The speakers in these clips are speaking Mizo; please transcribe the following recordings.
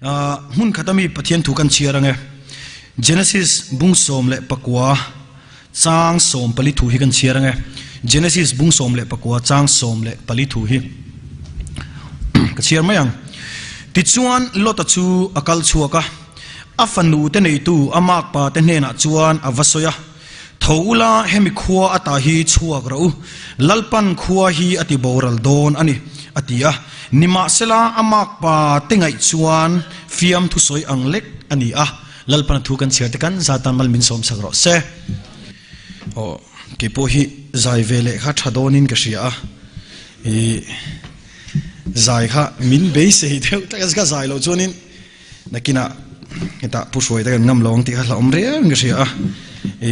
Hmun khat ami Pathian thu kan chhiar ange. Genesis bung 19 chang 14 thu hi kan chhiar ange. Genesis bung 19 chang 14 thu hi ka chhiar mai ang. Tichuan Lota chu a kal chhuak a, a fanu te neitu a makpa te hnenah chuan a va sawi a, Tho ula hemi khua ata hi chhuak rawh u, Lalpan khua hi a ti boral dawn a ni, a ti a. Nimahsela a makpa te ngaih chuan fiam thusawi ang lek a ni a, Lalpan a thu kan chhiar te kan zatan mal min sawm sak rawh se. Aw, kei pawh hi zai ve leh kha tha dawnin ka hria a, i zai kha min beisei deuh tak a, ka zai loh chuanin Nakinah hetah Pu Hruai te kan ngam lo ang tih kha hlauhawm riau in ka hria a, i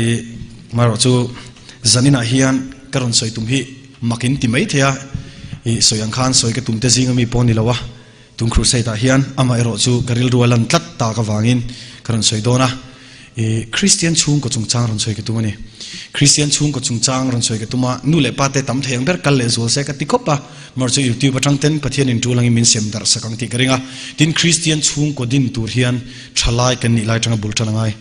marawh chu zaninah hian ka rawn sawi tum hi mak in ti mai thei a, i sawi ang khan sawi ka tum te zing ami pawh a ni lo a, tun crusade ah hian amaherawh chu ka rilru a lan tlat tak avangin ka rawn sawi dawn a. I Kristian chhungkaw chungchang rawn sawi ka tum a ni. Kristian chhungkaw chungchang rawn sawi ka tum a, nu leh pa te tam thei ang ber kal leh zual se ka ti khawp a, mar chu YouTube atang ten Pathian in tul angin min sem darh sak ang tih ka ring a. Tin, Kristian chhungkaw din tur hian thalai kan nih lai tanga bul tan a ngai.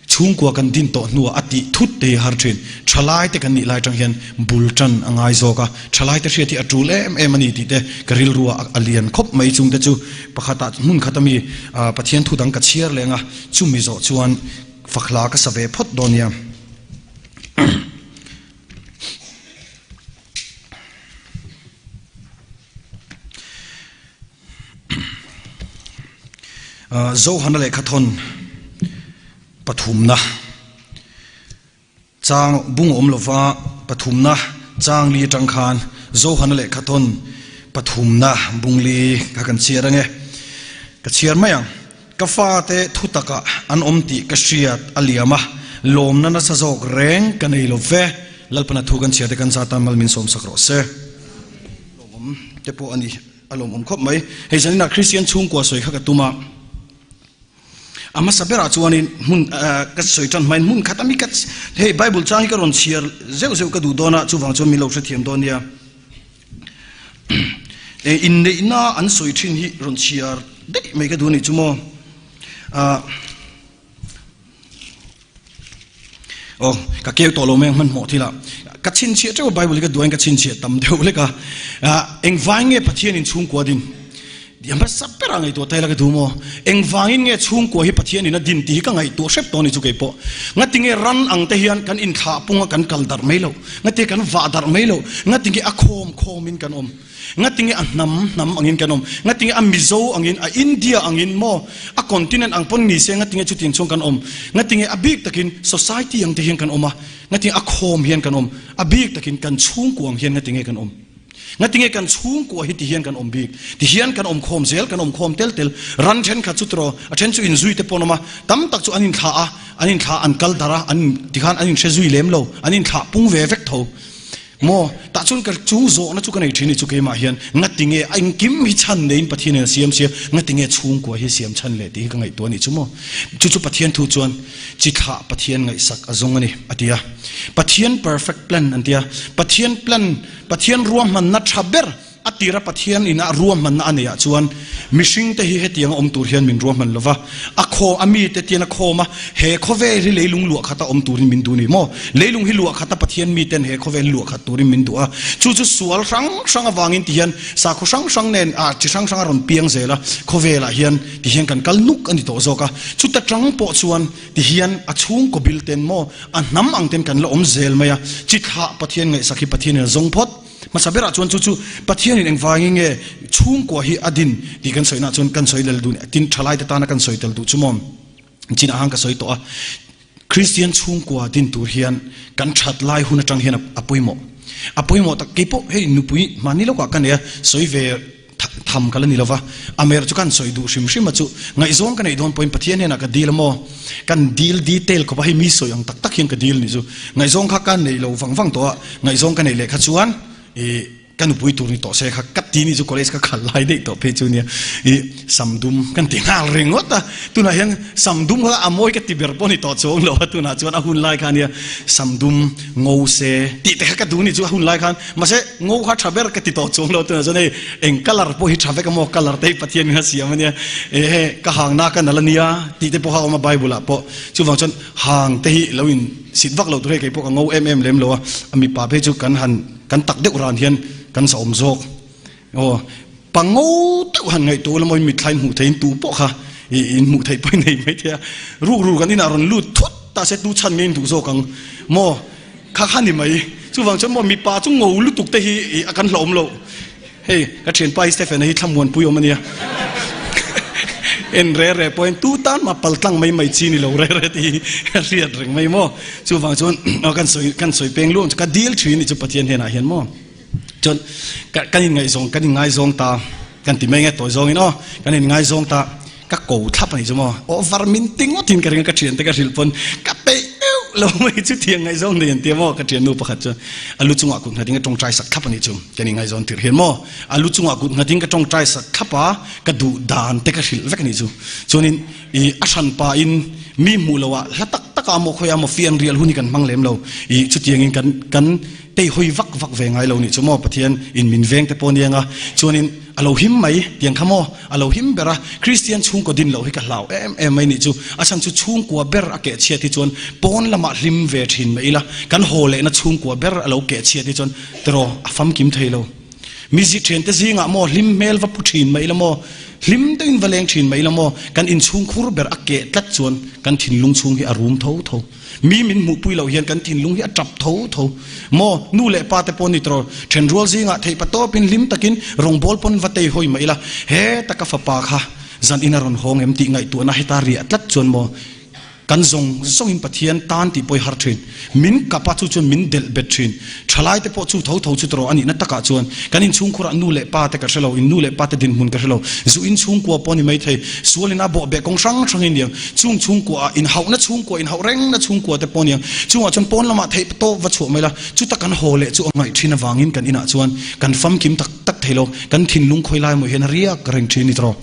Chhungkua kan din tawh hnuah a tih thut te hi a har thin. Thalai te kan nih lai tang hian bul tan a ngai zawk a, thalai te hriat hi a tul em em a ni tih te ka rilru ah a lian khawp mai chung te chu pakhatah hmun khat ami Pathian thu dang ka chhiar leng a, Chumi zawh chuan fakhla ka sa ve phawt dawn nia. Zohana lehkha thawn pathumna chang bung awm lova pathumna chang li atang khan Zohana lehkha thawn pathumna bung li kha kan chhiar ange. Ka chhiar mai ang. Ka fate thu takah an awm tih ka hriat a liam a, lawmna nasa zawk reng ka nei lo ve. Lalpana thu kan chhiar te kan zatan mal min sawmsak rawh se. Lawmawm te pawh a ni, a lawmawm khawp mai. Hei zaninah Kristian chhungkua sawi kha ka tum a, a hmasa berah chuanin hmun ka sawi tan hmain hmun khat ami ka hei Bible chang hi ka rawn chhiar zeuh zeuh ka duh dawn a, chuvang chuan min lo hrethiam dawn nia. Inneihna an sawi thin hi rawn chhiar daih mai ka duh a nih chu maw. Aw, ka keu tawh lo mai ang hmanhmawh thil ah. Ka chhinchhiah teuh a Bible hi ka duain ka chhinchhiah tam deuh lek a. Engvangin nge Pathianin chhungkua din? Ti hmasa ber a ngaihtuah ta ila ka duh maw? Engvangin nge chhungkua hi Pathianin a din tih hi ka ngaihtuah hrep tawh a ni chu kei pawh. Ngati nge ran ang te hian kan inthlah punga kan kal darh mai loh? Ngati kan vah darh mai loh? Ngati nge a khawm khawmin kan awm? Ngati nge a hnam hnam angin kan awm? Ngati nge a Mizo angin, a India angin maw? A continent ang pawn ni se ngati nge chutiang chuan kan awm? Ngati nge a bik takin society ang te hian kan awm a? Ngati nge a khawm hian kan awm? A bik takin kan chhungkua ang hian ngati nge kan awm? Ngatinge kan chhungkua hi tihian kan awm bik? Tihian kan awm khawm zel, kan awm khawm tel tel. Ran thenkhat chu tiraw, a then chu inzui te pawh an awm a, tam tak chu an inthlah a, an inthlah, an kal darh a, an tikhan an inhre zui lem lo, an inthlah pung ve vek tho. Maw, tah chuan ka chung zawhna chu ka nei thin ni chu keimah hian, ngatinge a engkim hi chhan neiin Pathian in a siam sia, ngatinge chhungkua hi siam chhan leh tih hi ka ngaihtuah a nih chu maw. Chu chu Pathian thu chuan chi thlah Pathian ngaihsak a zawng a ni, a ti a. Pathian perfect plan an ti a, Pathian plan, Pathian ruahmanna tha ber a tira Pathian ina ruahmanna a neihah chuan mihring te hi hetianga awm tur hian min ruahman lova, a khaw a mite tian a khawm a, he khawvel hi leilung luah khata awm turin min duh ni maw? Leilung hi luah khata Pathian miten he khawvel luah khat turin min duh a, chu chu sual hrang hrang avangin ti hian sakhaw hrang hrang nen ah chi hrang hrang a rawn piang zel a, khawvelah hian ti hian kan kal nuk a ni tawh zawk a, chuta tang pawh chuan ti hian a chhungkaw bil ten maw A hnam ang ten kan la awm zel mai a, chi thlah Pathian ngaihsak hi Pathianin a zawng phawt. Hmasa berah chuan chu chu Pathianin engvangin nge chhungkua hi a din tih kan sawinaah chuan kan sawi lel duh tin thalaite tana kan sawi tel duh chu maw? Chinah han ka sawi tawh a, Kristian chhungkua din tur hian kan that lai hun atang hian a pawimawh. A pawimawh tak keipawh hei nupui hmanni lawkah ka nei a, sawi ve Tham ka la ni lova, a mer chu kan sawi duh hrim hrim a chu ngaihzawng ka neih dawn pawhin Pathian hnenah ka dil a maw? Kan dil detail khawp a, hei mi sawi ang tak tak hian ka dil ni chu. Ngaihzawng kha ka neih lo vang vang tawh a, ngaihzawng ka neih leh kha chuan ih ka nupui tur ni tawh se kha ka ti ni chu college ka khal lai daih tawh phei chu nia i sam dum kan ti nghal ringawt a tunah hian sam dum kha a mawi ka ti ber pawh ni tawh chuang lo a tunah chuan a hun lai kha nia sam dum ngo se tih te kha ka duh ni chu a hun lai khan mahse ngo kha tha ber ka ti tawh chuang lo tunah chuan hei eng colour pawh hi tha vek a maw colour te hi Pathian in a siam a nia e he ka hang na ka nal a nia tih te pawh kha a awm a bible ah pawh chuvang chuan hang te hi lo in sit vak lo tur hei kei pawh ka ngo em em lem lo a a mipa phei chu kan han Kan tak deuh ran hian kan zahawm zawk. Aw, pa ngo deuh han ngaihtuah ula maw in mitthla in hmuh thei in tu pawh kha i in hmuh theih pawh i nei mai thei a. Ruk ruk an inah rawn lut thut ta se tu chhan nge in duh zawk ang maw? Kha kha ni mai. Chuvang chuan maw mipa chu ngo lutuk te hi i a kan hlauhawm loh. Hei, ka thianpa hi Stephen-a hi thlamuanpui awm a nia. En re re pawhin tu tan mah pal tlang mai mai chi ni lo re re tih hi a hriat reng mai maw. Chuvang chuan kan sawi kan sawi peng luang chu ka dil thin ni chu Pathian hnenah hian maw. Chuan kan inngaihzawng kan inngaizawng ta kan ti mai nge tawi zawngin aw kan inngaizawng ta. Ka ko thlap a nih chu maw? Aw var min ti ngawt in ka ring a, ka thiante ka hrilh pawn ka peih deuh lo mai chu thiang ngaihzawn nei an tia maw? Ka thiannu pakhat chuan a lu chungah kut nghat in ka tawngtai sak thlap a nih chu, ka ni ngaihzawn tirh hian maw? A lu chungah kut nghat in ka tawngtai sak thlap a, ka duh dan te ka hrilh vek a nih chu. Chuanin ih a hran pa in mi hmuh loh ah hla tak tak ah maw khawiah maw fian rial hun hi kan hmang lem lo, ih chutiang in kan kan tei hawi vak vak ve ngai lo nih chu maw? Pathian in min veng te pawh aniang a, chuanin a lo him mai tiang kha maw? A lo him ber a, Kristian chhungkaw din loh hi ka hlau em em mai nih chu. A chhan chu chhungkua ber a keh chhiat hi chuan pawn lamah hlim ve thin mai ila, kan haw lehna chhungkua ber a lo keh chhiat hi chuan tiraw a famkim thei lo. Mizi thiante zingah maw hlim hmel va pu thin mai ila maw, hlim deuhin va leng thin mai ila maw, kan inchhungkhur ber a keh tlat chuan kan thinlung chhung hi a rum tho tho. Mi min hmuhpui loh hian kan thinlung hi a tap tho tho maw? Nu leh pa te pawh ni tawh thenrual zingah theih pa tawpin hlim takin rawngbawl pawn va tei hawi mah ila, he taka fapa kha zan in a rawn hawng em tih ngaihtuahna heta riah tlat chuan maw kan zawng zawngin Pathian tan tih pawh i har thin. Min kap a chu chuan min delh bet thin. Thalai te pawh chu tho tho chu tawh a nihna takah chuan kan inchhungkhurah nu leh pa te ka hre lo, in nu leh pa te dinhmun ka hre lo. Zu inchhungkua pawh a ni maithei, sualin a bawhbeh kawng hrang hrang in niang, chung chhungkua ah inhauhna chhungkua, inhauh rengna chhungkua te pawh a niang. Chungah chuan pawn lamah theih tawp va chhuah mai la, chuta kan haw leh chu a ngaih thin avangin kan inah chuan kan famkim tak tak thei lo, kan thinlung khawi lai maw hian a riak reng thin ni tawh.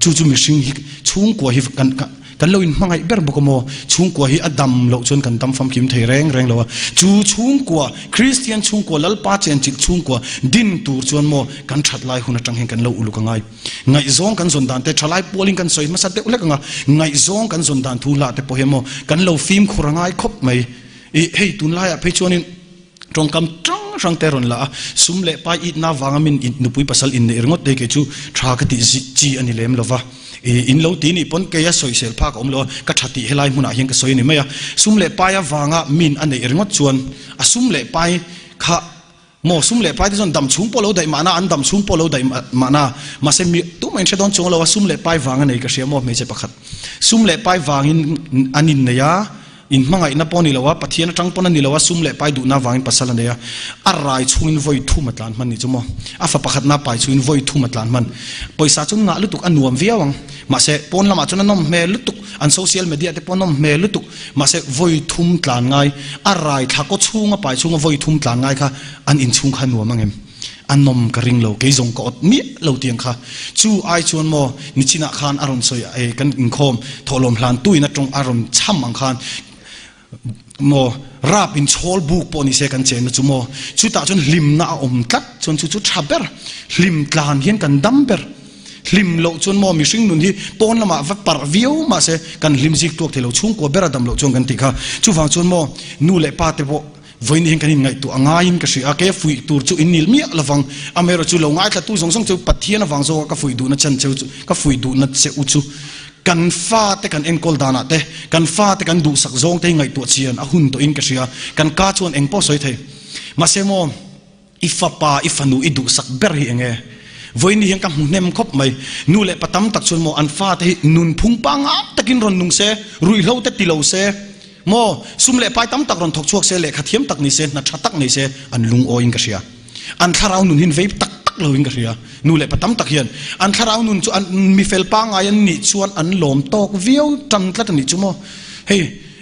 Chu chu mihring hi chhungkua hi kan. Kan lo inhmangaih ber bawk a maw? Chhungkua hi a dam loh chuan kan dam famkim thei reng reng lo a. Chu chhungkua, Kristian chhungkua, Lalpa chenchilh chhungkua din tur chuan maw kan that lai hun atang hian kan lo uluk a ngai. Ngaihzawng kan zawn dan te thalai pualin kan sawi hmasa deuh hlek ang a, ngaihzawng kan zawn dan thu hlah te pawh hian maw kan lo fimkhur a ngai khawp mai. Ih hei tunlaiah phei chuanin. Tawngkam hrang hrang te rawn la a, sum leh pai itna avanga min nupui pasal inneih ringawt te kei chu tha ka tih chi a ni lem lo va. I in lo ti nih pawn keia sawisel phak a awm lo a, ka tha tih helai hmunah hian ka sawi a ni mai a. Sum leh pai avanga min a neih ringawt chuan a sum leh pai kha maw sum leh pai te chuan dam chhung pawh lo daih mahna an dam chhung pawh lo daih mahna mahse mi tumah in hre dawn chuang lo a sum leh pai vang a nei ka hria maw hmeichhe pakhat sum leh pai vangin an innei a In hmangaihna pawh a ni lo a, Pathian atang pawn a ni lo a, sum leh pai duhna avangin pasal a nei a, a rai chhungin vawi thum a tlan hman nih chu maw? A fa pakhatna pai chhungin vawi thum a tlan hman. Pawisa chu ngah lutuk a nuam viau ang, mahse pawn lamah chuan a nawm hmel lutuk, an social media te pawh a nawm hmel lutuk, mahse vawi thum tlan ngai, a rai thla kaw chhunga pai chhunga vawi thum tlan ngai kha an inchhung kha a nuam ang em? A nawm ka ring lo, kei zawng ka awt miah lo tiang kha. Chu ai chuan maw nichinah khan a rawn sawi e, kan inkhawm thawhlawm hlan tuin a tawng a rawn chham ang khan maw rap in chhawl buk pawh ni se kan chenna chu maw chutah chuan hlimna a awm tlat chuan chu chu tha ber, hlim tlan hian kan dam ber. Hlim loh chuan maw mihring nun hi pawn lamah va parh viau mahse kan hlim zik tuak thei lo, chhungkua ber a dam loh chuan kan tih kha. Chuvang chuan maw nu leh pa te pawh Vawiin hian kan inngaihtuah a ngaiin ka hria a, kei a fuih tur chu in nil miah lovang. Amaherawh chu lo ngaithlatu zawng zawng chu Pathian avang zawka ka fuih duhna chan cheu chu, ka fuih duhna che u chu kan fate kan enkawl danah te, kan fate kan duhsak zawng te hi ngaihtuah chian a hun tawhin ka hria. Kan ka chuan eng pawh sawi thei. Mahse maw, i fapa, i fanu i duhsak ber hi eng nge? Vawiin hian ka hmu hnem khawp mai. Nu leh pa tam tak chuan maw an fate hi nunphung pangngai takin rawn nung se, ruihhlo te ti lo se, Maw, sum leh pai tam tak rawn thawk chhuak se, lehkha thiam tak ni se, hna tha tak nei se, an lungawiin ka hria. An thlarau nun hin vei tak tak loin ka hria. Nu leh pa tam tak hian an thlarau nun chu an mi fel pangngai an nih chuan an lawm tawk viau tan tlat a nih chu maw. Hei,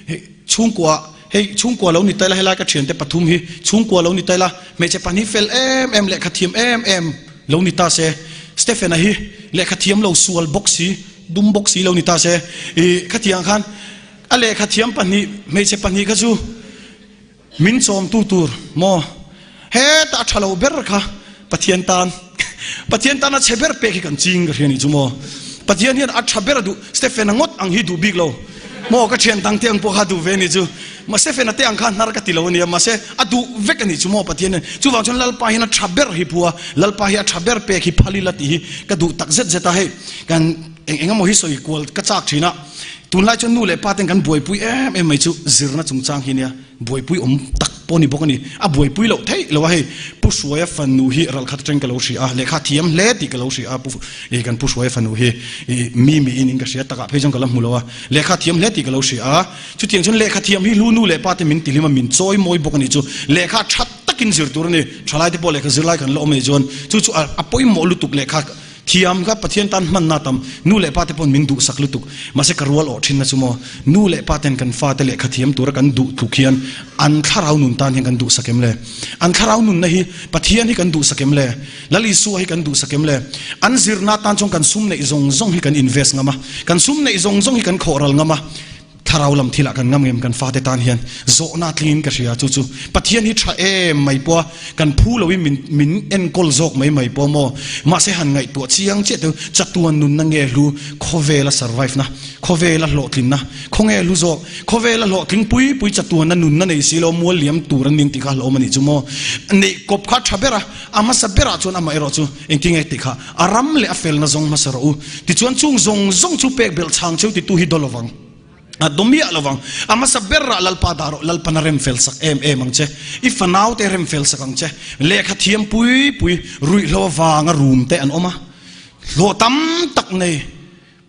hei chhungkua, hei chhungkua lo ni ta ila, helai ka thiante pathum hi chhungkua lo ni ta ila, hmeichhe pahnih fel em em, lehkha thiam em em. lo ni ta se, Stephen-a hi lehkha thiam lo sual bawk si, dum bawk si lo ni ta se, ih khatiang khan a lehkha thiam pahnih, hmeichhe pahnih kha chu Min chawmtu tur maw? Heta a tha lo ber kha Pathian tan Pathian tan a chhe ber pek hi kan ching ka hria ni chu maw? Pathian hian a tha ber a duh Stephen-a ngawt ang hi duh bik lo maw? Ka thian dang te ang pawh kha duh ve ni chu ma Stephen-a te ang kha hnar ka ti lo a nia mahse a duh vek a nih chu maw Pathian hian chuvang chuan Lalpa hian a tha ber hi phua Lalpa hi a tha ber pek hi phal ila tih hi ka duh tak zet zet a hei kan eng eng emaw hi sawi kual ka chak thin a Tunlai chuan nu leh pa ten kan buaipui em em mai chu zirna chungchang hi nia, buaipui awm tak pawh ni bawk a ni. A buaipui loh theih lo a hei, Pu Hruaia fanu hi ralkhat atangin ka lo hria a, lehkha thiam hle tih ka lo hria a, Pu ih kan Pu Hruaia fanu hi ih mi miin in ka hria takah phei chuan ka la hmu lo a, lehkha thiam hle tih ka lo hria a, chutiang chuan lehkha thiam hi hlu nu leh pa te min tihlim a, min chawi mawi bawk a nih chu, lehkha tha takin zir tur a ni, thalai te pawh lehkha zirlai kan la awm a nih chuan chu chu a pawimawh lutuk lehkha Thiam kha Pathian tan hmanna tam, nu leh pa te pawn min duhsak lutuk. Mahse ka rual awh thinna chu maw, nu leh pa ten kan fate lehkha thiam tura kan duh tluk hian an thlarau nun tan hian kan duhsak em le? An thlarau nunna hi Pathian hi kan duhsak em le? Lal Isua hi kan duhsak em le? An zirna tan chuan kan sum neih zawng zawng hi kan invest ngam a, kan sum neih zawng zawng hi kan khawhral ngam a, Thlarau lam thilah kan ngam ngem kan fate tan hian zawhna tlingin ka hria chu chu Pathian hi tha em mai pawha kan phu loin min min enkawl zawk mai mai pawh maw mahse han ngaihtuah chiang chiah teu chatuan nunna nge hlu khawvela survive na khawvela hlawhtlinna khawnge hlu zawk khawvela hlawhtling pui pui chatuanna nunna nei si lo mual liam tur an ning tih kha hlauhawm a nih chu maw neih kawp kha tha ber a a hmasa berah chuan amah erawh chu engtin nge tih kha A ram leh a felna zawng hmasa rawh u. Tichuan chung zawng zawng chu pek belh chhang cheu titu hi daw lovang. A daw miah lovang. A hmasa berah Lalpa dah rawh, Lalpan a rem fel sak em em ang che. I fanau te rem fel sak ang che. Lehkha thiam pui pui ruihhlo avanga rum te an awm a. Hlawh tam tak nei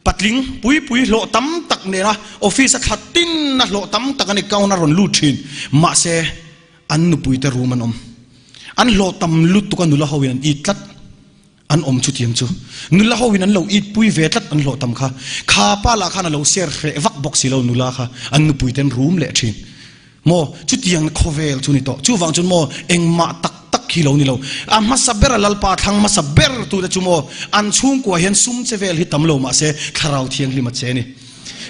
patling pui pui hlawh tam tak nena office a thla tin a hlawh tam tak an account a rawn lut thin. Mahse an nupui te rum an awm. An hlawh tam lutuk a nula ho in an it tlat. An awm chutiang chu. Nula ho in an lo it pui ve tlat an hlawh tam kha. Kha pa lah khan a lo ser hreh vak bawk si lo nula kha an nupui ten rum leh thin. Maw chutiang khawvel chu ni tawh. Chuvang chuan maw engmah tak tak hi lo ni lo. A hmasa ber a Lalpa thlang hmasa ber tu te chu maw an chhungkua hian sum che vel hi tam lo mahse thlarau thianghlim a che ni.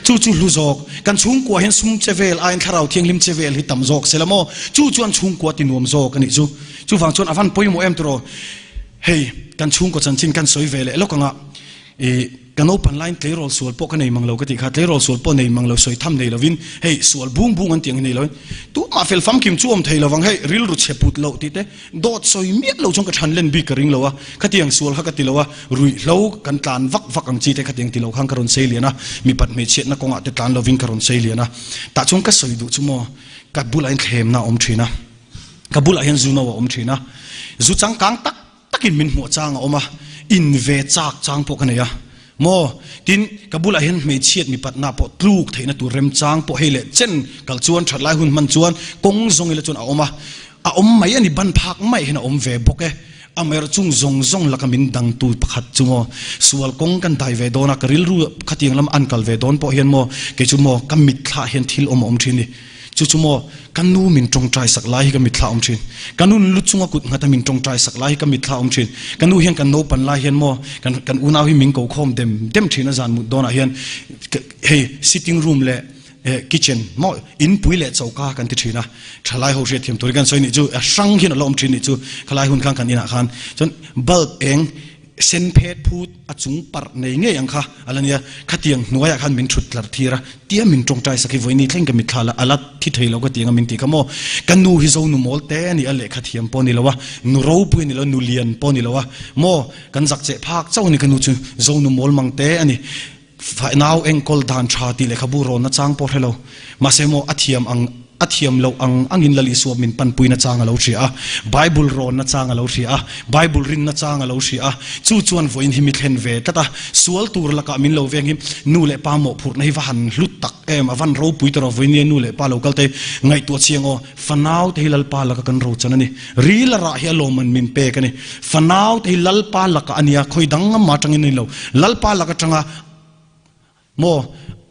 Chu chu hlu zawk. Kan chhungkua hian sum che vel aiin thlarau thianghlim che vel hi tam zawk se la maw? Chu chuan chhungkua ti nuam zawk a nih chu. Chuvang chuan a van pawimawh em tiraw? Hei, kan chhungkaw chanchin kan sawi ve leh lawk anga i ka naupan laiin tleirawl sual pawh ka nei mang lo ka tih kha, tleirawl sual pawh nei mang lo, sawi tham nei lovin hei sual bung bung an tih ang hi nei lovin tumah fel famkim chu awm thei lovang hei rilru chhe put loh tih te dawt sawi miah lo chuan ka than len bik ka ring lo a, khatiang sual kha ka ti lo a, ruihhlo kan tlan vak vak ang chi te khatiang ti lo khan ka rawn sei lian a, mipat hmeichhiatna kawngah te tlan lovin ka rawn sei lian a, tah chuan ka sawi duh chu maw ka bulah hian thlemna a awm thin a. Ka bulah hian zu no a awm thin a, zu changkang tak takin min hmuh chang a awm a, in ve chak chang pawh ka nei a maw? Tin, ka bulah hian hmeichhiat mipatna pawh tluk theihna tur remchang pawh hei leh chen kal chuan that lai hun hman chuan kawng zawng ila chuan a awm a, a awm mai a ni, ban phak mai hian a awm ve bawk e. Amaherawh chung zawng zawng laka min dangtu pakhat chu maw sual kawng kan dai ve dawn a, ka rilru khatiang lam an kal ve dawn pawh hian maw kei chu maw ka mitthlah hian thil awm a awm thin ni. Chu chu maw, ka nu min tawngtai sak lai hi ka mitthla awm thin. Ka nun lu chunga kut nghata min tawngtai sak lai hi ka mitthla awm thin. Ka nu hian kan naupan lai hian maw, kan kan unau hi min ko khawm dem dem thin a zan mut dawnah hian hei sitting room leh kitchen maw inpui leh choka kan ti thin a. Thalai ho hriatthiam turin kan sawi nih chu a hrang hian a la awm thin nih chu khalai hun khan kan inah khan chuan bulb eng Sen phet phut a chung parh nei ngei ang kha a la nia, khatiang hnuaiah khan min thut tlar thir a, tia min tawngtai sak hi vawiini thleng ka mitthla la a la thi thei lo ka ti ang a min ti kha maw, ka nu hi zo nu mawl te a ni a, lehkha thiam pawh a ni lo a, nu ropui a ni lo a, nu lian pawh a ni lo a, maw kan zak cheh phak chauh a ni ka nu chu zo nu mawl mang te a ni. Nau enkawl dan tha tih lehkhabu rawn na chang pawh hre lo. Mahse maw a thiam ang a thiam loh ang angin Lal Isua min panpui na chang a lo hria a, Bible rawn na chang a lo hria a, Bible rin na chang a lo hria a, chu chuan vawiin hi mi thlen ve tlat a, sual tur lakah min lo veng hi nu leh pa mawhphurhna hi va han hlut tak em, a van ropui ta rawh vawiin nia nu leh pa lo kal te ngaihtuah chiang aw. Fanau te hi Lalpa laka kan rochan a ni. Ril a rah hi a lawmman min pek a ni. Fanau te hi Lalpa laka a nia, khawi dang ngam atangin a ni lo. Lalpa lak atanga maw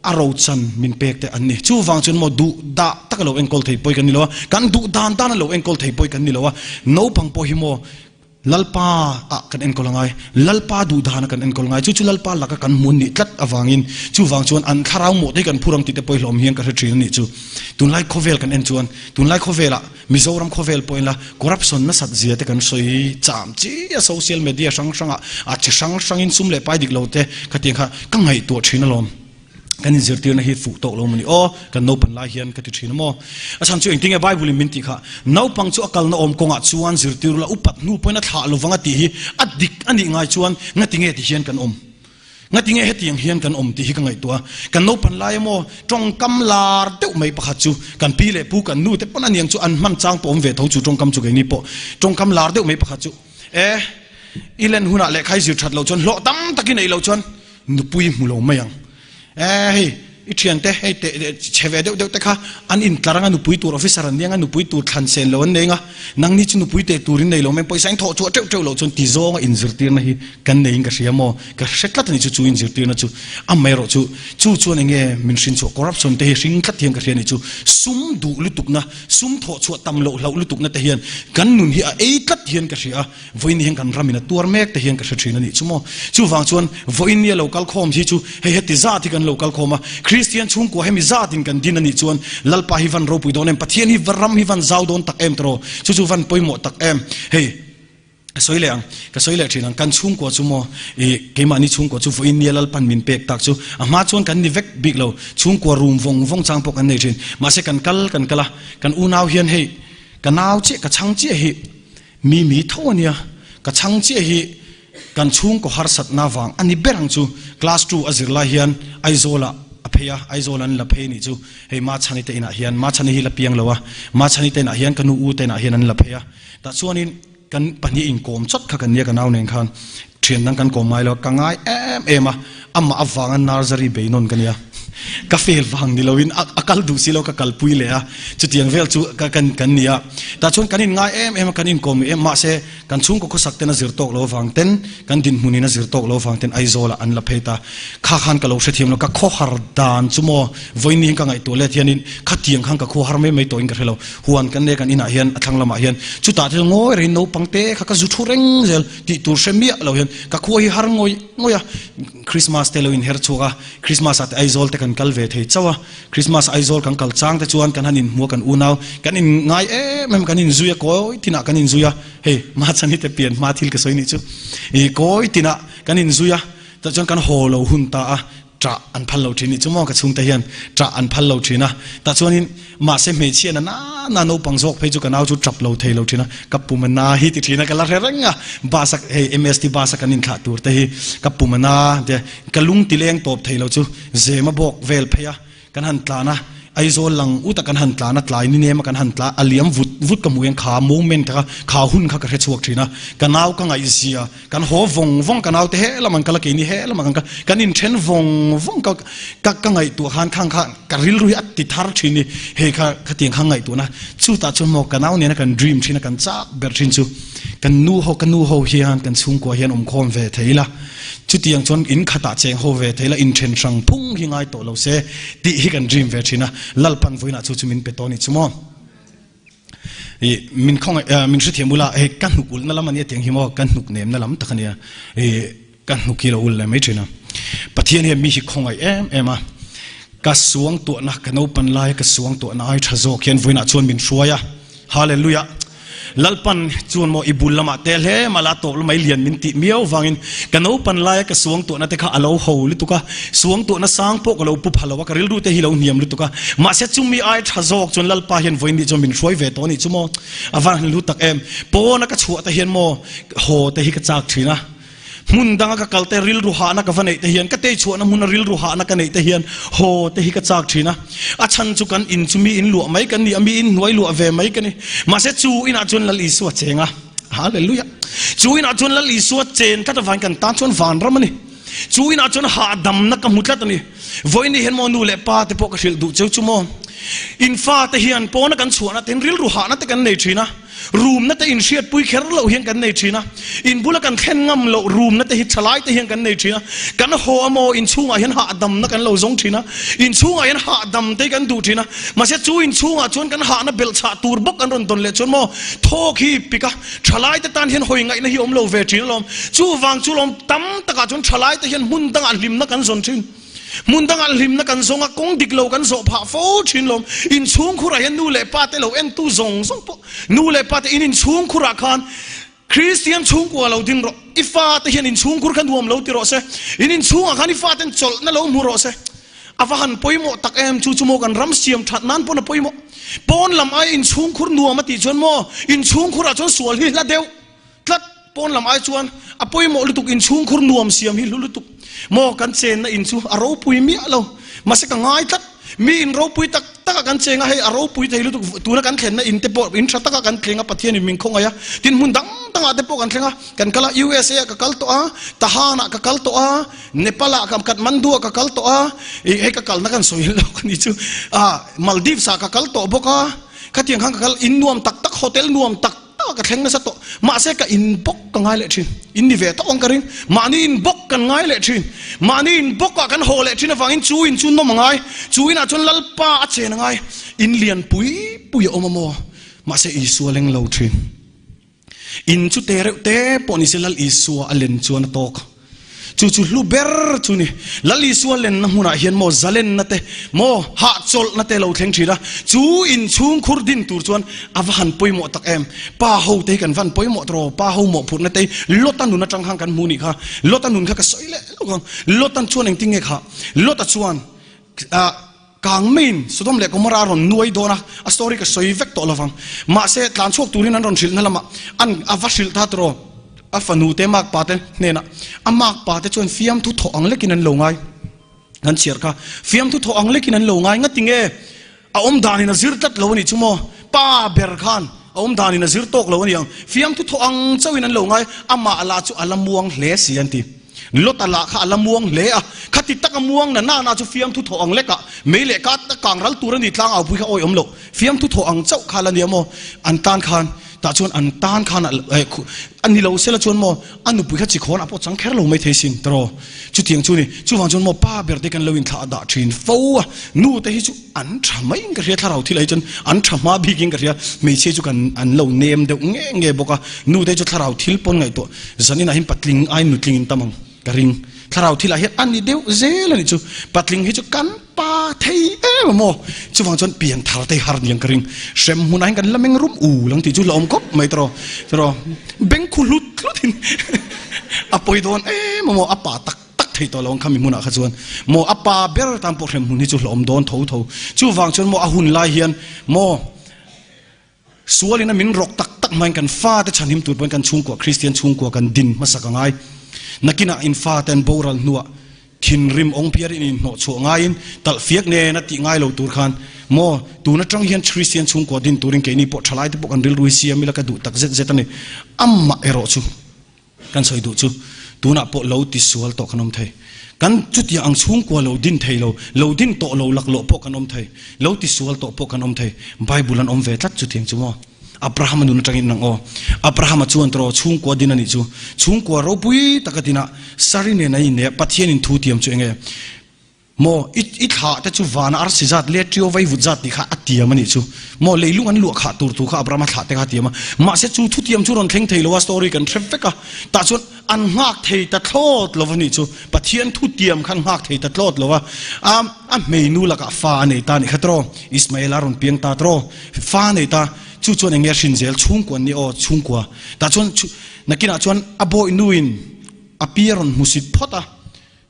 a rochan min pek te an ni. Chuvang chuan maw duh dah taka lo enkawl thei pawi kan ni lo a, kan duh dan dan a lo enkawl thei pawi kan ni lo a. Naupang pawh hi maw. Lalpa ah kan enkawl a ngai, Lalpa duh dana kan enkawl a ngai, chu chu Lalpa laka kan hmun nih tlat avangin chuvang chuan an thlarau mawh te hi kan phur ang tih te pawh hi hlawm hian ka hre thin a nih chu. Tunlai khawvel kan en chuan tunlai khawvelah Mizoram khawvel pawhin la corruption nasat zia te kan sawi cham chi a social media hrang hrangah a chi hrang hrangin sum leh pai dik lo te khatiang kha ka ngaihtuah thin alawm. Kan inzirtirna hi fuh tawk lo maw ni aw kan naupan lai hian ka ti thin a maw. A chhan chu engtin nge Bible in min tih kha naupang chu a kalna awm kawngah chuan zirtir la upat hnu pawhin a thlah lovang a tih hi a dik a nih ngai chuan ngatinge ti hian kan awm. Ngatinge hetiang hian kan awm tih hi ka ngaihtuah a, kan naupan lai emaw tawngkam lar deuh mai pakhat chu kan pi leh pu kan nu te pawn aniang chu an hman chang pawh awm ve tho chu tawngkam chu keini pawh tawngkam lar deuh mai pakhat chu e i len hunah lehkha i zir that loh chuan hlawh tam tak i neih loh chuan nupui hmu lo mai ang e hei I thiante hei teh chhe ve deuh deuh te kha an intlar anga nupui tur officer an nia nga nupui tur thlan sen lo an nei nga nangni chu nupui teh tur in nei lo mai pawisa in thawh chhuah teuh teuh loh chuan ti zawnga inzirtirna hi kan nei in ka hria maw ka hre tlat a ni chu chu inzirtirna chu amaherawh chu chu chuan enge min hrin chhuah corruption te hi hring tlat hian ka hria a ni chu sum duh lutukna sum thawh chhuah tam loh hlauh lutukna te hian kan nun hi a ei tlat hian ka hria a. Vawiin hian kan ramin a tuar mek te hian ka hre thin a nih chu maw. Chuvang chuan vawiin nia lo kal khawm hi chu hei heti zat hi kan lo kal khawm a, Kristian chhungkua hemi zatin kan din a nih chuan Lalpa hi van ropui dawn em, Pathian hi ram hi van zau dawn tak em tiraw, chu chu van pawimawh tak em. Hei ka sawi leh ang, ka sawi leh thin ang, kan chhungkua chu maw ih keimahni chhungkua chu vawiin nia Lalpan min pek tak chu a hma chuan kan ni vek bik lo, chhungkua rum vawng vawng chang pawh kan nei thin. Mahse kan kal kan kal a, kan unau hian hei ka nau chiah ka chhang chiah hi, Mi mi tho a nia, ka chhang chiah hi kan chhungkaw harsatna vang a ni ber ang chu. Class two a zir lai hian Aizawlah a phei a, Aizawl an la phei nih chu hei Machhani te inah hian, Machhani hi la piang lo a, Machhani te inah hian ka nu u te inah hian an la phei a. Tah chuanin kan pahnih inkawm chawt kha kan nia ka nau nen khan thian dang kan kawm ngai lo a, ka ngai em em a, amah avanga nursery bei nawn ka nia, ka fail vang ni loin a kal duh si lo ka kalpui leh a, chutiang vel chu ka kan kan ni a, tah chuan kan inngai em em a, kan inkawm em mahse kan chhungkaw khawsak ten a zir tawk lo avang ten kan dinhmun in a zir tawk lo avang ten Aizawlah an la phei ta, kha khan ka lo hrethiam lo, ka khawhar dan chu maw vawiin ni hian ka ngaihtuah let hianin khatiang khan ka khawhar mai mai tawhin ka hre lo, huan kan nei kan inah hian a thlang lamah hian chutah te chuan ngawi rengin naupang te kha ka zu thu reng zel tih tur hre miah lo hian ka khua hi har ngawih ngawih a, Christmas te lo inher chhuak a, Christmas ah te Aizawl te kan kal ve thei chauh a, Christmas Aizawl kan kal chang te chuan kan han inhmu a kan unau kan in ngai em em kan inzui a kawi tinah kan inzui a, hei Machhani te pian hma thil ka sawi nih chu, ih kawi tinah kan inzui a, tah chuan kan haw lo hun ta a, ṭah an phal lo ṭhin nih chu maw ka chhungte hian ṭah an phal lo ṭhin a, tah chuanin mahse hmeichhia na nana naupang zawk phei chu ka nau chu ṭap lo thei lo ṭhin a, ka pum a na hi ti ṭhin a ka la hre reng a, bus a hei MST bus a kan inthlah tur te hi ka pum a na te ka lung ti leng tawp thei lo chu zem a bawk vel phei a. Kan han tlan a, Aizawl lang ut a kan han tlan a, tlai ni nem a kan han tla, a liam vut vut ka hmuh hian kha moment kha, kha hun kha ka hre chhuak thin a, ka nau ka ngaihzia, kan haw vawng vawng, ka naute he lamah an kal a, keini he lamah kan kal, kan inthen vawng vawng ka ka ka ngaihtuah khan khang kha ka rilru hi a ti thar thin ni, hei kha khatiang kha ngaihtuahna, chutah chuan maw ka nau nena kan dream thin a, kan chak ber thin chu kan nu ho ka nu ho hian kan chhungkua hian awmkhawm ve thei ila. Chutiang chuan in khatah cheng ho ve thei la, inthen hrang phung hi ngai tawh lo se tih hi kan dream ve thin a, Lalpan vawiinah chu chu min pe tawh a ni chu maw? I min khawngaih min hrethiam ula hei ka hnuk ulhna lam a nia tiang hi maw ka hnuk nemna lam tak a nia i ka hnuk hi lo ul leh mai thin a. Pathian hian mi hi khawngaih em em a, ka suang tuahna ka naupan laia ka suang tuahna ai tha zawk hian vawiinah chuan min hruai a, Hallelujah! Lalpan chuan maw i bul lamah tel hle mah la tawp lamah i lian min tih miau vangin ka naupan laia ka suang tuahna te kha a lo ho lutuk a, suang tuahna sang pawh ka lo pu pha lo a, ka rilru te hi lo hniam lutuk a, mahse chumi ai tha zawk chuan Lalpa hian vawiin nih chuan min hruai ve tawh a nih chu maw, a van han hlu tak em. Pawna ka chhuah te hian maw haw te hi ka chak thin a. Hmun danga ka kal te rilru hahna ka va neih te hian, ka tei chhuahna hmuna rilru hahna ka neih te hian haw te hi ka chak thin a. A chhan chu kan in chu mi in luah mai kan ni a, mi in hnuai luah ve mai ka ni. Mahse chu inah chuan Lal Isua cheng a. Hallelujah! Chu inah chuan Lal Isua chen tlat avangin kan tan chuan vanram a ni. Chu inah chuan hahdamna ka hmu tlat a ni. Vawiin hian maw nu leh pa te pawh ka hrilh duh cheu chu maw? In fate hian pawna kan chhuahna ten rilru hahna te kan nei thin a. Rumna te inhriatpui kher loh hian kan nei thin a, in bula kan thlen ngam loh rumna te hi thalai te hian kan nei thin a, kan haw a maw inchhungah hian hahdamna kan lo zawng thin a, inchhungah hian hahdam te hi kan duh thin a, mahse chu inchhungah chuan kan hahna belhchhah tur bawk an rawn dawn leh chuan maw thawk hi pik a, thalai te tan hian hawi ngaihna hi awm lo ve thin alawm, chuvang chu lawm tam takah chuan thalai te hian hmun dangah hlimna kan zawn thin. Hmun dangah hlimna kan zawng a, kawng dik lo kan zawh phah fo thin lawm. Inchhungkhurah hian nu leh pa te lo entu zawng zawng pawh nu leh pa te in inchhungkhurah khan Kristian chhungkua lo ding rawh. I fa te hian inchhungkhur kha nuam lo ti rawh se. In inchhungah khan i fa ten chawlhna lo hmu rawh se. A va han pawimawh tak em, chu chu maw kan ram siam that nan pawn a pawimawh. Pawn lam aia inchhungkhur nuam a tih chuan maw inchhungkhurah chuan sual hi hla deuh. Tlat pawn lam ai chuan a pawimawh lutuk inchhungkhur nuam siam hi hlu lutuk maw kan chenna in chu a ropui miah lo mahse ka ngai tlat mi in ropui tak tak a kan cheng a hei a ropui thei lutuk tuna kan thlenna in te pawh in tha taka kan thleng a Pathian in min khawngaih a tin hmun dang dang ah te pawh kan thleng a kan kal a USA ah ka kal tawh a Tahan ah ka kal tawh a Nepal ah Kathmandu ah ka kal tawh a hei ka kalna kan sawi lo ka ni chu ah Maldives ah ka kal tawh bawk a khatiang khan ka kal in nuam tak tak hotel nuam tak tak ka thleng nasa tawh. Mahse ka in bawk ka ngai leh thin. In ni ve tawh ang ka ring. Mahni in bawk kan ngai leh thin. Mahni in bawkah kan haw leh thin avangin chu in chu nawm a ngai. Chu inah chuan Lalpa a chen a ngai. In lian pui pui a awm a maw? Mahse Isua leng lo thin. In chu te reuh te pawh ni se Lal Isua a len chuan a tawk. Chu chu hlu ber chu ni. Lal Isua lenna hmunah hian maw zalenna te, maw hahchawlhna te lo thleng thin a. Chu inchhung khur din tur chuan a va han pawimawh tak em. Pa ho te hi kan van pawimawh tawh, pa ho mawhphurhna te hi Lota nun atang khan kan hmu nih kha. Lota nun kha ka sawi leh lawk ang. Lotan chuan engtin nge kha? Lota chuan ah. Kang maiin Sodom leh Gomorrah a rawn nuai dawn a, a story ka sawi vek tawh lovang. Mahse, tlan chhuak turin an rawn hrilhna lamah an a va hrilh ta tawh a fanu te makpa te hnenah. A makpa te chuan fiamthu thawh ang lekin an lo ngai. Kan chhiar kha fiamthu thawh ang lekin an lo ngai. Ngati nge a awm danin a zir tlat lo a nih chu maw? Pa ber khan a awm danin a zir tawk lo a ni ang. Fiamthu thawh ang chauhin an lo ngai. Amah lah chu a la muang hle si an ti. Lota lah kha a la muang hle a, khati taka muang na nana chu fiamthu thawh ang lekah mei leh ka kang ral tur a ni tlang aupui kha awi awm loh. Fiamthu thawh ang chauh kha la nia maw? An tan khan, tah chuan an tan khan a ni lo sela chuan maw a nupui kha chikhawn ah pawh chang kher lo mai thei sin tawh. Chutiang chu ni, chuvang chuan maw pa ber te kan lo inthlah dah thin fo a, nu te hi chu an tha maiin ka hria thlarau thil ah hi chuan an tha hma bikin ka hria, hmeichhia chu kan an lo nem deuh nge nge bawk a, nu te chu thlarau thil pawn ngaihtuah Zaninah hian patling aiin nutling in tam ang ka ring. Thlarau thilah hian a ni deuh zel a nih chu. Patling hi chu kan pa thei em a maw? Chuvang chuan pian thar te har niang ka ring. Hrem hmunah hian kan la meng rum u lang tih chu la awm khawp mai tawh tawh. Beng khu hlut hlut in a pawi dawn em a maw? A pa tak tak thei tawh lo ang khami hmunah kha chuan maw a pa ber tan pawh hrem hmun hi chu hlawm dawn tho tho. Chuvang chuan maw a hun lai hian maw Sualin a min rawk tak tak hmain kan fate chhanhim tur pawhin kan chhungkua Kristian chhungkua kan din hmasak a ngai. Nakinah in fate an boral hnuah thinrim awng phiarin in inhnawh chhuah ngaiin talhfiak nen a tih ngai lo tur khan maw tun atang hian Kristian chhungkua din turin keini pawh thalaite pawh kan rilru hi siam ila ka duh tak zet zet a ni. Amah erawh chu. Kan sawi duh chu tunah pawh lo tisual tawh kan awm thei. Kan chutiang ang chhungkua lo din thei lo, lo din tawh lo laklawh pawh kan awm thei, lo tisual tawh pawh kan awm thei. Bible an awm ve tlat chutiang chu maw? Abrahama nun atangin nang aw. Abrahama chuan tawh chhungkua din a nih chu. Chhungkua ropui taka dinah Sari nen an inneih a, Pathianin thu tiam chu enge? Maw, i i thlah te chu vana arsi zat leh ṭio vaivut zat tih kha a tiam a nih chu. Maw, leilung an luah khah tur thu kha Abrahama thlah te kha a tiam a. Mahse chu thutiam chu rawn thleng thei lo a, story kan hre vek a. Tah chuan an nghak thei ta thlawt lo a nih chu. Pathian thutiam kha an nghak thei ta thlawt lo a. A a hmeinu lakah fa a nei ta a nih kha tawh. Ismaela a rawn piang ta tawh. Fa a nei ta. Chu chuan eng nge a hrin zel? Chhungkua an ni aw, chhungkua. Tah chuan nakinah chuan a bawinuin a pi a rawn hmusit phawt a.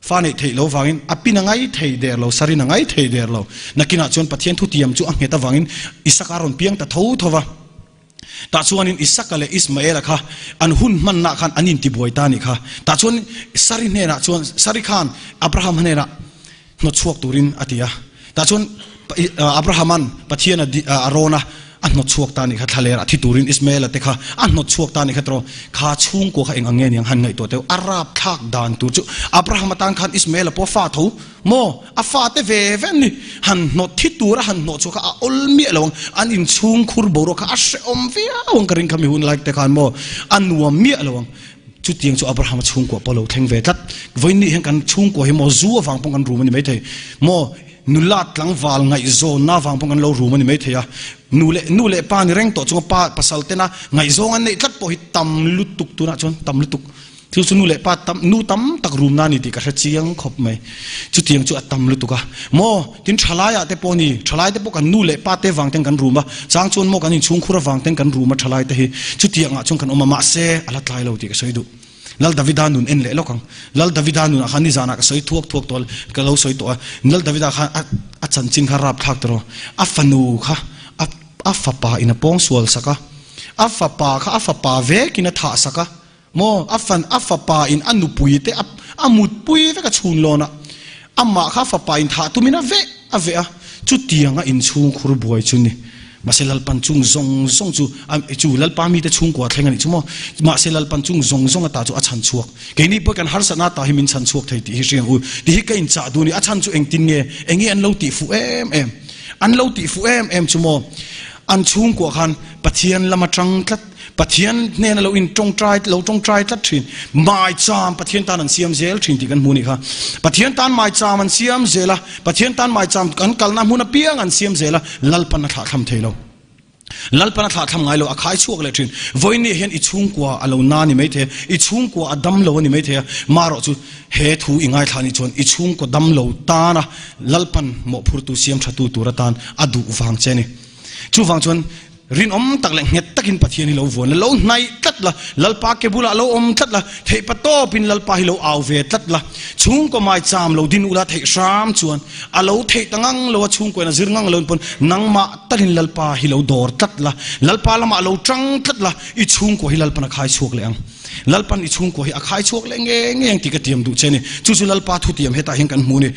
Fa neih theih lo vangin a pin a ngai thei der lo, sarin a ngai thei der lo. Nakinah chuan Pathian thutiam chu a nghet avangin Isaka a rawn piang ta tho tho va. Tah chuanin Isaka leh Ismaela kha an hun hmannaah khan an intibuai ta a nih kha. Tah chuan Sari hnenah chuan Sari khan Abraham hnenah hnawt chhuak turin a ti a. Tah chuan Abrahama'n Pathian a rawn a. A hnawt chhuak ta nih kha thlaler ah thi turin Ismaela te kha a hnawt chhuak ta nih kha tawh kha chhungkua kha eng ang nge niang han ngaihtuah teuh a rapthlak dan tur chu Abrahama tan khan Ismaela pawh a fa tho maw a fa te ve ve an ni han hnawt thi tura han hnawh chhuah kha a awl miah lo ang an inchhung khur boruak kha a hrehawm viau ang ka ring kha mi hun lai te khan maw a nuam miah lo ang chutiang chu Abrahama chhungkua pawh a lo thleng ve tlat vawiin nih hian kan chhungkua hi maw zu avang pawh kan rum a ni maithei maw Nula tlangval ngaihzawnna avang pawh kan lo rum a ni maithei a, nu leh nu leh pa ni reng tawh chunga pa pasal tena ngaihzawng an neih tlat pawh hi tam lutuk tunah chuan tam lutuk. Thil chu nu leh pa tam nu tam tak rumna a ni tih ka hre chiang khawp mai. Chutiang chu a tam lutuk a. Maw tin thalaiah te pawh a ni, thalai te pawh kan nu leh pa te vang ten kan rum a, chang chuan maw kan inchhungkhur avang ten kan rum a thalai te hi. Chutiangah chuan kan awm a, mahse a la tlai lo tih ka sawi duh. Lal Davida nun en leh lawk ang. Lal Davida nunah khan nizanah ka sawi thuak thuak tawh a, ka lo sawi tawh a. Lal Davida khan a a chanchin kha rap thlak tawh rawh. A fanu kha a a fapa in a pawng sual sak a. A fapa kha a fapa vekin a thah sak a. Maw a fan a fapa in a nupui te a a mutpui vek a chhun lawn a. Amah kha fapa in thah tumin a veh a veh a, chutianga inchhung khur buai chu ni. Mahse Lalpan chung zawng zawng chu a chu Lalpa mite chhungkua thleng a nih chu maw? Mahse Lalpan chung zawng zawng ata chu a chhan chhuak. Keini pawh kan harsatna ata hi min chhan chhuak thei tih hi hriang u. Ti hi ka inchah duh a ni. A chhan chu engtin nge? Enge an lo tih fuh em em? An lo tih fuh em em chu maw? An chhungkua khan Pathian lama tang tlat. Pathian hnena lo in tawngtai lo tawngtai tlat thin maicham Pathian tan an siam zel thin tih kan hmu nih kha. Pathian tan maicham an siam zel a, Pathian tan maicham kan kalna hmun apiang an siam zel a, Lalpan a thlahthlam thei lo. Lalpan a thlahthlam ngai lo, a khai chhuak leh thin. Vawiin hian i chhungkua a lo na ni mai thei a, i chhungkua a dam lo a ni mai thei a, marawh chu he thu i ngaithla nih chuan i chhungkaw dam lo tana Lalpan mawhphurtu siam thatu tur atan a duh vang che a ni. Chuvang chuan Rinawm tak leh nghet takin Pathian hi lo vuan la, lo hnaih tlat la, Lalpa ke bulah lo awm tlat la, theihpa tawpin Lalpa hi lo au ve tlat la, chhungkaw maicham lo din ula theih hram chuan a lo theih ta ngang lo a, chhungkaw in a zir ngang lo in pawn nangmah talin Lalpa hi lo dawr tlat la, Lalpa lamah lo tang tlat la, i chhungkaw hi Lalpan a khai chhuak leh ang. Lalpan i chhungkaw hi a khai chhuak leh nge nge ang tih ka tiam duh che a ni. Chu chu Lalpa thutiam hetah hian kan hmu a ni.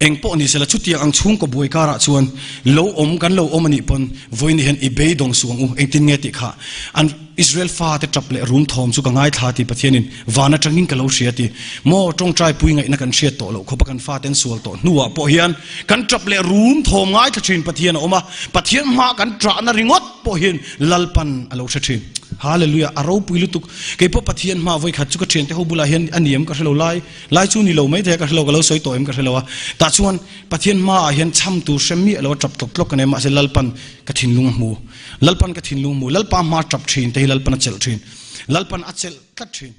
Eng pawh ni sela, chutiang ang chhungkaw buai karah chuan lo awm kan lo awm a nih pawn vawiin hian i beidawng suh ang u. Engtin nge tih kha an Israel fate tap leh rum thawm chu ka ngaithla tih Pathianin van atangin ka lo hria ti. Maw tawngtai pui ngaihna kan hriat tawh loh khawpa kan fate an sual tawh hnuah pawh hian kan tap leh rum thawm ngaithla thin Pathian a awm a, Pathian hmaa kan tahna ringawt pawh hian Lalpan a lo hre thin. Hallelujah! A ropui lutuk. Keipawh Pathian hmaa vawikhat chu ka thiante ho bulah hian a niam ka hre lo lai. Lai chu ni lo mai thei a, ka hre lo, ka lo sawi tawh em ka hre lo a. Tah chuan Pathian hmaah hian chham tur hre miah lo a tap tlawk tlawk ka nei a, mahse Lalpan ka thinlung a hmu. Lalpan ka thinlung a hmu. Lalpa hma tap thin te hi Lalpan a chelh thin. Lalpan a chelh tlat thin.